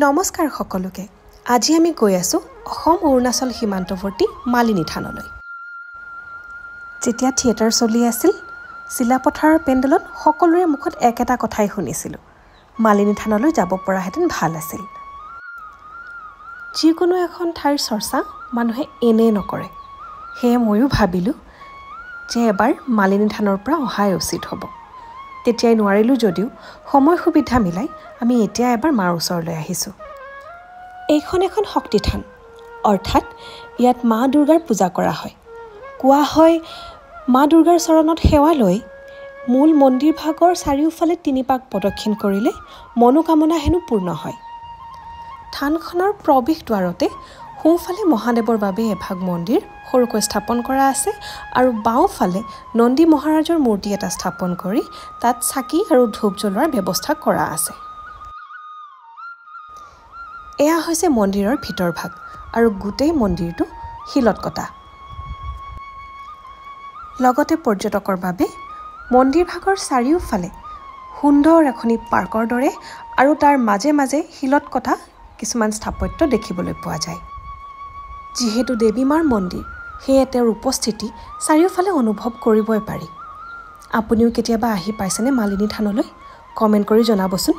নমস্কাৰ সকলোকে। আজি আমি গৈ আছোঁ অসম অৰুণাচল সীমান্তৱৰ্তী মালিনী থানলৈ। যেতিয়া থিয়েটাৰ চলি আছিল, চিলাপথাৰৰ পেণ্ডেলত সকলোৰে মুখত একেটা কথাই শুনিছিলোঁ, মালিনী থানলৈ যাব পৰাহেঁতেন ভাল আছিল। যিকোনো এখন ঠাইৰ চৰ্চা মানুহে এনেই নকৰে, সেয়ে ময়ো ভাবিলোঁ যে এবাৰ মালিনী থানৰ পৰা অহাই উচিত হ'ব। তেতিয়াই নোৱাৰিলোঁ যদিও সময় সুবিধা মিলাই আমি এতিয়া এবাৰ মাৰ ওচৰলৈ আহিছোঁ। এইখন এখন শক্তিথান, অৰ্থাৎ ইয়াত মা দুৰ্গাৰ পূজা কৰা হয়। কোৱা হয় মা দুৰ্গাৰ চৰণত সেৱা লৈ মূল মন্দিৰ ভাগৰ চাৰিওফালে তিনিপাক প্ৰদক্ষিণ কৰিলে মনোকামনা হেনো পূৰ্ণ হয়। থানখনৰ প্ৰৱেশ দ্বাৰতে সোঁফালে মহাদেৱৰ বাবে এভাগ মন্দিৰ সৰুকৈ স্থাপন কৰা আছে আৰু বাওঁফালে নন্দী মহাৰাজৰ মূৰ্তি এটা স্থাপন কৰি তাত চাকি আৰু ধূপ জ্বলোৱাৰ ব্যৱস্থা কৰা আছে। এয়া হৈছে মন্দিৰৰ ভিতৰ ভাগ আৰু গোটেই মন্দিৰটো শিলত কটা। লগতে পৰ্যটকৰ বাবে মন্দিৰ ভাগৰ চাৰিওফালে সুন্দৰ এখনি পাৰ্কৰ দৰে আৰু তাৰ মাজে মাজে শিলত কটা কিছুমান স্থাপত্য দেখিবলৈ পোৱা যায়। যিহেতু দেৱী মাৰ মন্দিৰ, সেয়ে তেওঁৰ উপস্থিতি চাৰিওফালে অনুভৱ কৰিবই পাৰি। আপুনিও কেতিয়াবা আহি পাইছেনে মালিনী থানলৈ? কমেণ্ট কৰি জনাবচোন।